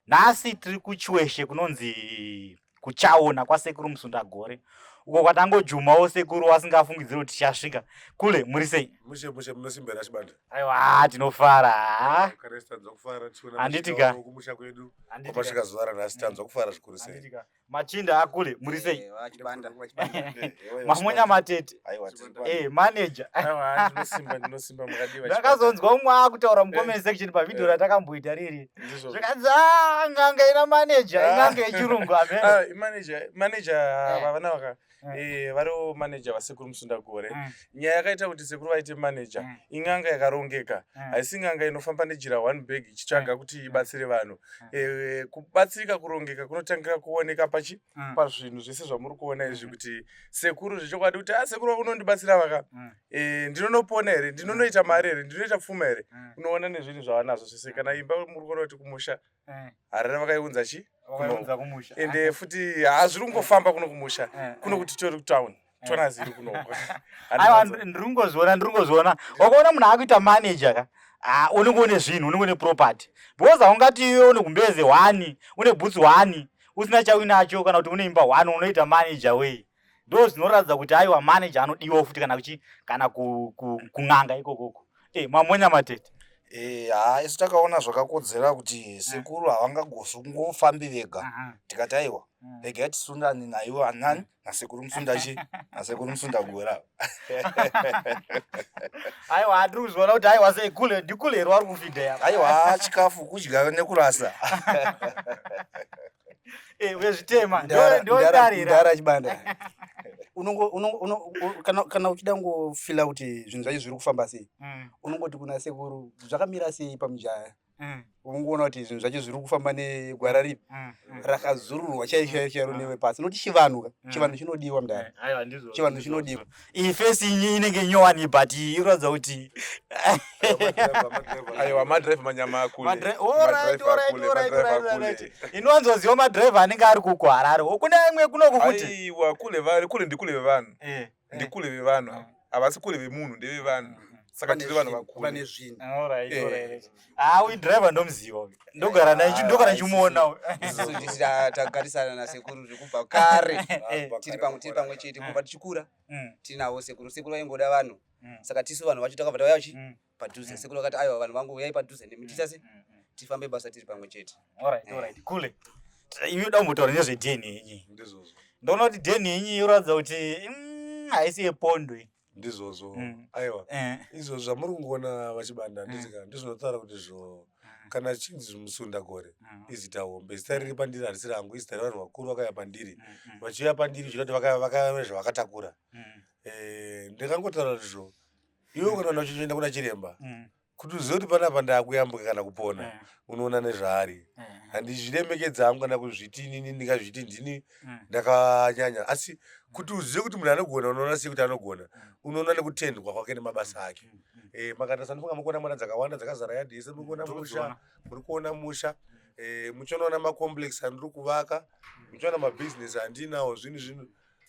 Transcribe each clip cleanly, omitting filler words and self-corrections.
Nhasi tiri kuChiweshe kunonzi kuChaona kwaSekuru Musundagore uko kwatangojumawo sekuru wasingafungidziri kuti tichasvika. Kule muri sei? Mushe mushe munosimba here Achibanda? Aiwa tinofara. Kana isu tanzwa kufara tichiona Handiti ka? kumusha kwedu Handiti ka? kwapasvika zuva ranhasi tanzwa kufara zvikuru sei. Handiti ka? Machinda akule muri sei? Eh, vachibanda. Mamonya matete. Aiwa tiri pano. Eh manager. Aiwa, ndinosimba ndinosimba makadii vachibanda. Ndakazonzwa umwe akutaura mucomment section pavideo ratakamboita riri. Ndizvo. Zvikanzi ah n'anga ina manager, in'anga yechirungu ameno. Ah, manager manager vavana vaka variwo manager vasekuru Musundagore. Nyaya yakaita kuti sekuru vaite manager in'anga yakarongeka. Haisi n'anga inofamba nejira one bag ichitsvaga kuti ibatsire vanhu. Kubatsirika kurongeka kunotangira kuoneka pachi pazvinhu zvese zvamuri kuona izvi kuti sekuru zvechokwadi kuti ah sekuru unondibatsira vaka ndinonopona here ndinonoita mari here ndinoita pfuma here unoona nezvinhu zvavanazvo zvese kana imba muri kuona kuti kumusha Harare vakaiunza chi Vakaiunza kumusha. Ende futi hazviri kungofamba kuno kumusha kuno kuti tori kutown tonaziri kunoko. Aiwa ndiri kungozviona ndiri kungozviona wakaona munhu akuita manager ka ah, unenge une zvinhu unenge une property because haungati iwe une gumbeze one une boots one usina chauinacho kana kuti une imba one unoita manager wei ndo zvinoratidza kuti aiwa manager anodiwa futi kana kuchi kana kun'anga ikokoko eh mamonya matete Eh, haa isu takaona zvakakodzera kuti sekuru havangagosi kungofambi vega tikati aiwa regai tisundane naivo anani nasekuru musundachi nasekuru musundagora aiwa hatiri kuzviona kuti aiwa sei kule ndikule here wari kufidha yapa aiwa chikafu kudya nekurasa Eh, wezvitema Ndara- ndodarira ndara chibanda kana uchida ngofila kuti zvinhu zvacho zviri kufamba sei unongoti kuna sekuru zvakamira sei pamujaya unongoona kuti zvinhu zvacho zviri kufamba negwara ripi rakazururwa chairo chairo chairo newe pasi nokuti chivanhu ka chivanhu chinodiwa mudara Aiwa ndizvo. Chivanhu chinodiwa. Iyi face iyi inenge nyowani but inoratidza kuti Aiwa madrive manyama akule. Alright, alright, alright, alright, alright. Inowanzoziva madriver anenge ari kuko Harare. Kune imwe kunoku futi. Aiwa kule vari kule ndikule vevanhu. Ndikule vevanhu ava. Havasi kule vemunhu ndevevanhu. Saka tiri vanhu vakuru. Vane zvinhu. Alright, alright. Ah, uyu driver ndomuziva uyu. Ndogara naye, ndogara ndichimuona uyu. Isusu tisi tagarisana nasekuru zvekubva kare. Tiri pamwe tiri pamwe chete kubva tichikura. Tinavo sekuru. Sekuru vaingoda vanhu. Saka tisu vanhu vacho takabva tauya chi padhuze. Sekuru vakati aiwa vanhu vangu uyai padhuze nemi titase tifambe basa tiri pamwe chete. Alright, alright. Kule. Imi uda kumbotaura nezve DNA yenyu. Ndizvozvo. Ndoona kuti DNA yenyu yoratidza kuti haisi yepondo iyi. Ndizvozvo. Aiwa. Izvo zvamuri kungoona vachibanda handiti ka ndizvinotaura kuti zvo kana chinzi Musundagore izita hombe zita riri pandiri harisi rangu izita revanhu vakuru vakauya pandiri vachiuya pandiri zvinoti vakauya zvavakatakura. Ndingangotaura kuti zvo iwe ukaona uchienda kuna chiremba kuti uzive kuti panapa ndakuyambuka kana kupona unoona nezvaari. Handizviremekedzi hangu kana kuzviti inini ndingazviti ndini ndakanyanya asi kuti uzive kuti munhu anogona unoona sei kuti anogona unoona nekutendwa kwake nemabasa ake. Makatarisa ndofunga muri kuona mota dzakawanda dzakazara yadhi yese muri kuona musha muri kuona musha muchinoona macomplex andiri kuvaka muchiona mabhizinesi andinawo zvinhu zvinhu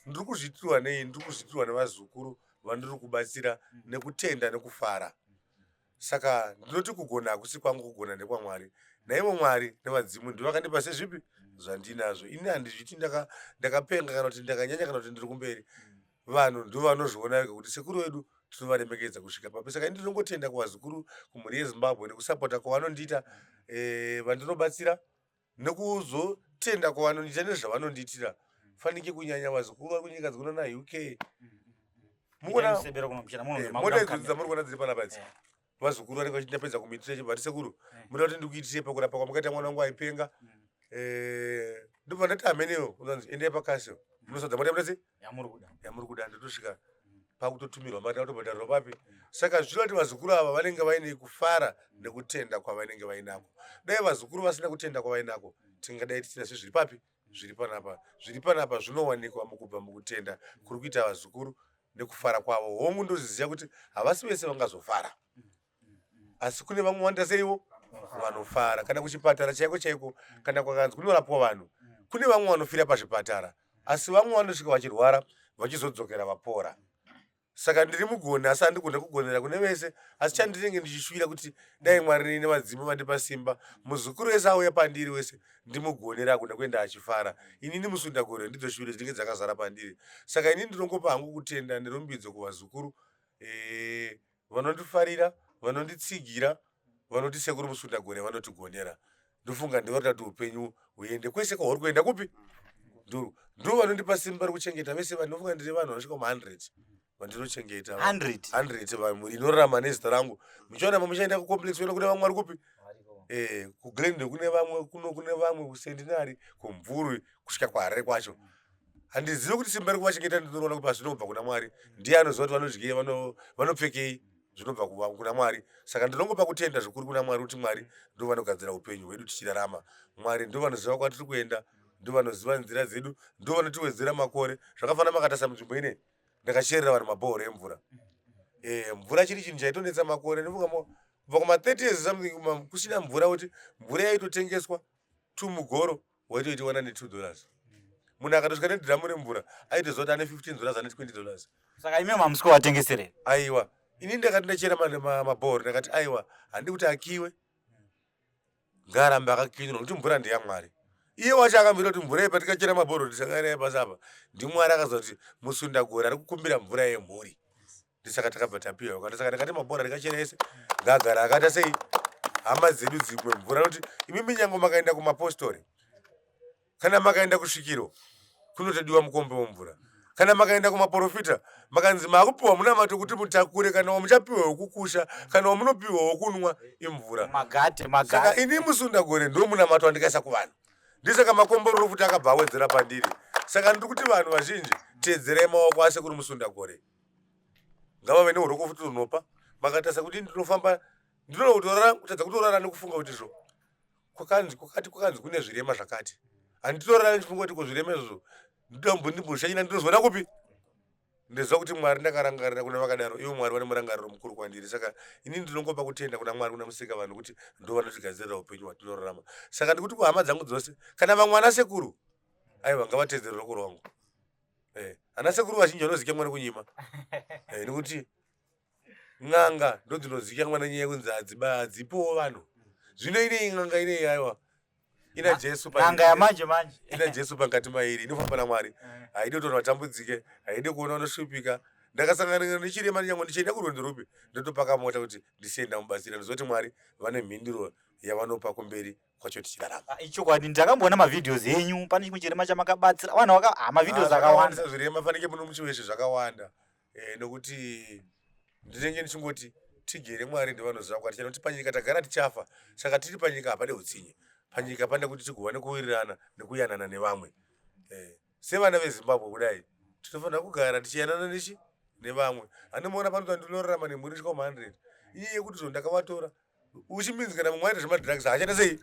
ndiri kuzviitirwa nei ndiri kuzviitirwa nevazukuru vandiri kubatsira nekutenda nekufara. Saka ndinoti kugona hakusi kwangu kugona ndekwaMwari. Naivo Mwari nevadzimu ndivo vakandipa sezvipi zvandinazvo. Ini handizviti ndakapenga kana kuti ndakanyanya kana kuti ndiri kumberi. Vanhu ndivo vanozviona vega kuti sekuru vedu tinovaremekedza kusvika papi. Saka ini ndinongotenda kuvazukuru kumhuri yeZimbabwe nekusapota kwavanondiita vandinobatsira nekuzotenda kwavanondiita nezvavanondiitira. Fanike kunyanya vazukuru vari kunyika dzekuno UK. Mukuona mota idzo dzamuri kuona dziri panapa idzi vazukuru vanenge vachiti ndapedza kumuitira chibva ati sekuru munoda kuti ndikuitire pakurapa kwamukaita mwana wangu aipenga ndobva ndati hamenewo unonzi endai pakasio munosadza mota yamuda sei yamuri kuda ndotosvika pakutotumirwa mari ndakutobhadharirwa papi saka zvichireva kuti vazukuru ava vanenge vaine kufara nekutenda kwavanenge vainako dai vazukuru vasina kutenda kwavainako tingadai tisina sezviri papi zviri panapa zviri panapa zvinowanikwa mukubva mukutenda kuri kuita vazukuru nekufara kwavo hongu ndozviziva kuti havasi vese vangazofara asi kune vamwe vanoita seivo vanofara kana kuchipatara chaiko chaiko kana kwakanzi kunorapwa vanhu kune vamwe vanofira pazvipatara asi vamwe vanosvika vachirwara vachizodzokera vapora. Saka ndiri mugoni asi handigone kugonera kune vese asi chandinenge ndichishuwira kuti dai Mwari nevadzimu vandipa simba muzukuru wese auya pandiri wese ndimugonera agone kuenda achifara. Inini musundagore ndidzo shuwiro dzinenge dzakazara pandiri. Saka inini ndinongopa hangu kutenda nerumbidzo kuvazukuru eh, vanondifarira vanonditsigira vanoti sekuru musundagore vanotigonera ndofunga ndivo kuti upenyu huende kwese kwahuri kuenda kupi ndo ndo vanondipa simba rekuchengeta vese vanofunga ndiri vanhu vanosvika kuma 100 vandinochengeta 100 100 mhuri inorarama nezita rangu muchiona mamuchaenda kucomplex kuenda kune vamwe vari kupi eh kuglendale kune vamwe kuno kune vamwe kusentinary kumvurwi kusvika kuharare kwacho handizivi kuti simba rekuvachengeta ndinoriona kupi asi zvinobva kuna mwari ndiye anoziva kuti vanodyei vanopfekei zvinobva kuna mwari saka ndinongopa kutenda zvikuru kuna mwari kuti mwari ndo vanogadzira upenyu hwedu tichirarama mwari ndo vanoziva kwatiri kuenda ndo vanoziva nzira dzedu ndo vanotiwedzera makore zvakafanana makatasa munzvimbo inei ndakacherera vanhu mabhohoro emvura eh, mvura chiri chinhu chaitonetsa makore ndofunga kubva kuma 30 years something kusina mvura kuti mvura yaitotengeswa tumugoro waitoitiwana ne 2 dollars munhu akatosvika nedhiramu remvura aitoziva kuti ane 15 dollars ane 20 dollars saka imi mamusi kuvatengeserera aiwa ini ndakati ndachera mabhoro ndakati aiwa handi kuti akiwe ngaarambe akakinwa nokuti mvura ndeyamwari iye wacho akamira kuti mvura iyi patikachera mabhoro tisangane naye pasi apa ndimwari akaziva kuti musundagore ari kukumbira mvura yemhuri ndisaka takabva tapiwa wakati saka ndakati mabhora ndikachera ese ngagara akaita sei hama dzedu dzimwe mvura nokuti imimi nyange makaenda kumapostori kana makaenda kusvikiro kunotodiwa mukombe wemvura kana makaenda kumaporofita makanzi makupiwa munamato kuti mutakure kana wamuchapiwa wekukusha kana wamunopiwa wekunwa imvura magate magate saka ini musundagore ndo munamato wandikaisa kuvanhu ndisaka makomborero futi akabva awedzera pandiri saka ndiri kuti vanhu vazhinji teedzerai maoko asekuru musundagore ngavave neuroko futi runopa makaita sekuti ndinofamba ndinotorara kutadza kutorara nekufunga kuti zvo kwakanzi kwakati kwakanzi kune zvirema zvakati handitorara ndichifunga kuti ko zvirema izvozvo ndindomboshanyira ndinozoona kupi ndoziva kuti mwari ndakarangarira kuna vakadaro ivo mwari vane murangariro mukuru kwandiri saka ini ndinongopa kutenda kuna mwari kuna musika vanhu kuti ndo vanotigadzirira upenyu hwatinorarama saka ndikuti kuhama dzangu dzose kana vamwe ana sekuru aiwa ngavatedzere roko rwangu eh, ana sekuru vazhinji vanozikamwa nekunyima eh, nekuti n'anga ndodzinozikamwa nenyaya yekunzi hadzipowo vanhu zvino inei n'anga inei aiwa ina jesu n'anga yamanje manje ina jesu pakati mairi inofamba namwari eh. haidi kuti vanhu vatambudzike haidi kuona vanoshupika ndakasangana nechirema nyangwe ndichienda kurwendo rupi ndotopaka mota kuti ndisiye ndamubatsira ndiziva kuti mwari vane mhinduro yavanopa kumberi kwacho tichirarama. Ah, ichokwadi ndakamboona mavideos enyu pane chimwe chirema chamakabatsira vanhu vaka ah, mavideos ah, akawanda zvirema fanike muno muchiweshe zvakawanda eh, nokuti ndinenge ndichingoti tigere mwari ndivanoziva kwati chano kuti panyika tagara tichafa saka tiri panyika hapade utsinye panyika pane kuti tigova nekuwirirana nekuyanana nevamwe eh, sevana vezimbabwe kudai tinofanira kugara tichiyanana nechi nevamwe handimuona panoita ndinorarama nemhuri svika kuma 100 iye yekuti zvo ndakavatora which means kana mumwe aita zvemadrugs haachaita sei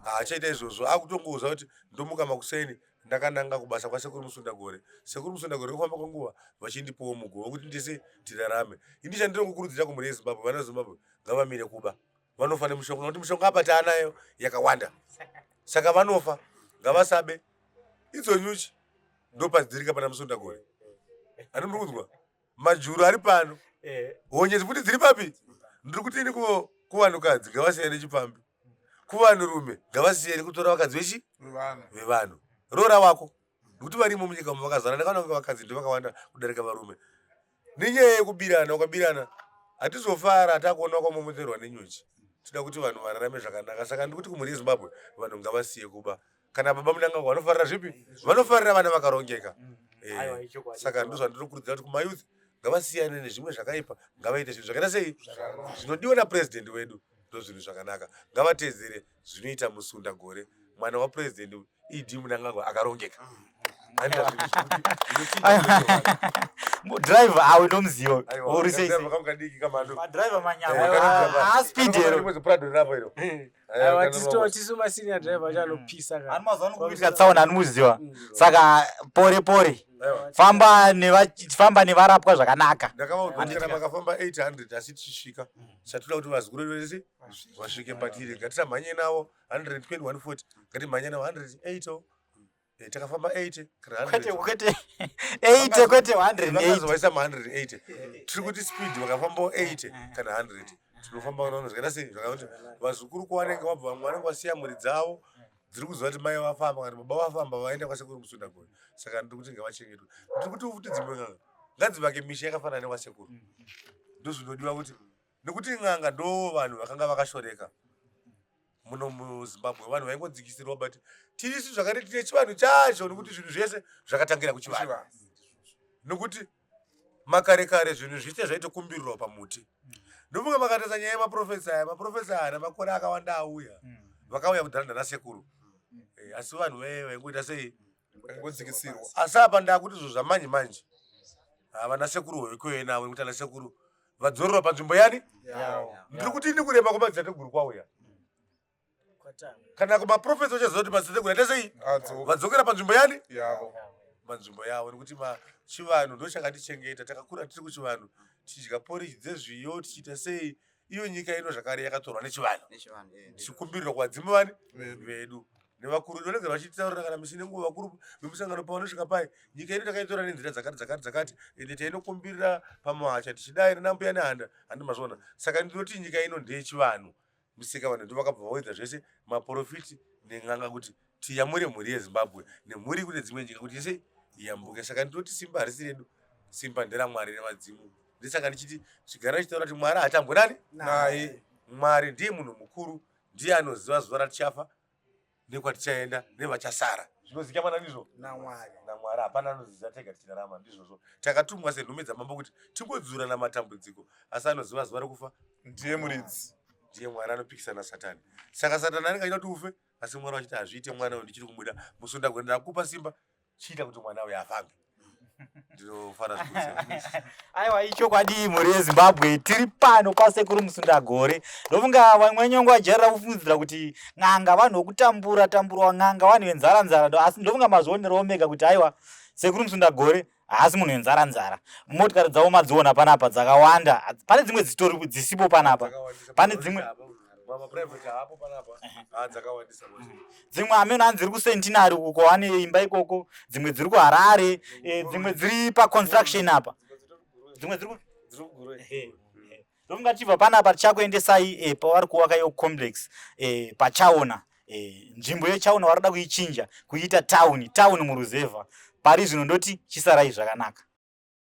haachaita izvozvo akutongoudza kuti ndomuka makuseni ndakananga kubasa kwasekuru musundagore sekuru musundagore kufamba kwenguva vachindipawo mugo wekuti ndise tirarame ini chandinongokurudzira kumhuri yezimbabwe vana vezimbabwe ngavamire kuba vanofa nemushonga nokuti mishonga apa taanayo yakawanda saka vanofa ngavasabe idzo nyuchi ndopadzirika pana musundagore anomuri kunzwa majuru ari pano eh. honye futi dziri papi ndiri kuti ini kuvanhukadzi ngavasiyane chipfambi kuvanhurume ngavasiyane kutora vakadzi vechi vevanhu roora wako nekuti varimo munyika umu vakazara ndakaona kunge vakadzi ndo vakawanda kudarika varume nenyaya yekubirana ukabirana hatizofara takuona wakamomoterwa nenyuchi tinoda kuti vanhu vararame zvakanaka saka ndikuti kumhuri yezimbabwe vanhu ngavasiye kuba kana baba munangagwa vanofarira zvipi vanofarira vana vakarongeka mm. eh, saka ndozvandinokurudzira kuti kumayouth ngavasiyane nezvimwe zvakaipa ngavaite zvinhu zvakaita sei zvinodiwa napurezidendi wedu ndozvinhu zvakanaka ngavateedzere zvinoita musunda gore mwana wapurezidendi ed munangagwa akarongeka driver awe ndomuziva driver manyama aspeed here tisu masenior driver acho anopisa ani mazuva ano kuitika tsaona anomuziva saka pore pore famba famba nevarapwa zvakanaka ndakavaudza makafamba 800 asi tichisvika chatoda kuti vazukuru vese vasvike patiri ngatisamhanye navo 120 140 ngatimhanye navo 180 Eh, takafamba 80 kana 100. Kwete 80 kwete 180. Vaisa ma 180. Tiri kuti speed vakafambawo 80 kana 100. Tinofamba kana zvakaita sei zvakaita vazukuru kwavanenge vabva vamwe vanenge vasiya mhuri dzavo dziri kuziva kuti mai vafamba kana baba vafamba vaenda kwasekuru Musundagore. Saka ndiri kuti ngavachengetwe. Ndiri kuti futi dzimwe n'anga ngadzivake misha yakafanana nekwasekuru. Ndozvinodiwa kuti nekuti n'anga ndo vanhu vakanga vakashoreka muno muzimbabwe vanhu vaingodzikisirwa but tisu zvakati tine chivanhu chacho nekuti zvinhu zvese zvakatangira kuchivanhu nekuti makare kare zvinhu zvese zvaitokumbirirwa pamuti ndofunga makatarisa nyaya yemaprofesa aya maprofesa aya makore akawanda auya vakauya kudhara ndanasekuru eh, asi vanhu vaye vaingoita sei Vaingodzikisirwa. Asi apa ndakuti zvo zvamanje manje havana sekuru hwekuye navo nekuti ana sekuru vadzorerwa panzvimbo yani ndiri kuti ini kurema kwamadzitateguru kwauya kana kumaprofesa uchaziva kuti madzitateguru aita sei vadzokera panzvimbo yani panzvimbo yavo nekuti chivanhu ndo chakatichengeta takakura tiri kuchivanhu tichidya poriji dzezviyo tichiita sei iyo nyika ino zvakare yakatorwa nechivanhu eh, tichikumbirirwa kuvadzimu vani vedu nevakuru vanenge vachitaurira kana misi nenguva vakuru vemusangano pavanosvika pai nyika ino takaitora nenzira dzakati dzakati dzakati ende tainokumbirira pamuhacha tichidai nanambuya nehanda handi mazviona saka ndinoti nyika ino ndeyechivanhu musika vanhu ndovakabva vawedza zvese maporofiti nen'anga kuti tiyamure mhuri yezimbabwe nemhuri kune dzimwe nyika kuti yese iyambuke saka ndinoti simba harisi redu simba nderamwari nevadzimu ndisaka ndichiti chigara ndichitaura kuti mwari haatambwe nani naye mwari ndiye munhu mukuru ndiye anoziva zuva ratichafa nekwatichaenda nevachasara zvinozikamana ndizvo namwari namwari hapana anoziva tega tichirarama ndizvozvo takatumwa senhume dzamambo kuti tingodzurana matambudziko asi anoziva zuva rekufa ndiye muridzi ndiye mwari anopikisana satani saka satani anenge achida kuti ufe asi mwari vachiti hazviite mwana uyu ndichiri kumuda musunda kuenda ndakupa simba chiita kuti mwana uyu afambe ndinofara zvikuru aiwa ichokwadi mhuri yezimbabwe tiri pano kwasekuru musundagore ndofunga vamwe nyongo vajairira kufungidzira kuti n'anga vanhu vokutambura tamburwa n'anga vanhu venzara nzara asi ndofunga mazvionerawo mega kuti aiwa sekuru musundagore haasi munhu wenzara nzara motikari dzavo madziona panapa dzakawanda pane dzimwe dzitori dzisipo panapa pane dzimwe dzimwe ameno hanzi dziri kucentinary uko ane imba ikoko dzimwe dziri kuharare eh, dzimwe dziri paconstruction apa dzimwe dziri ndofunga tichibva panapa tichakuendesai eh, pavari kuvaka iyo complex eh, pachaona eh, nzvimbo yechaona vari kuda kuichinja kuiita town town muruzevha pari zvino ndoti chisarai zvakanaka.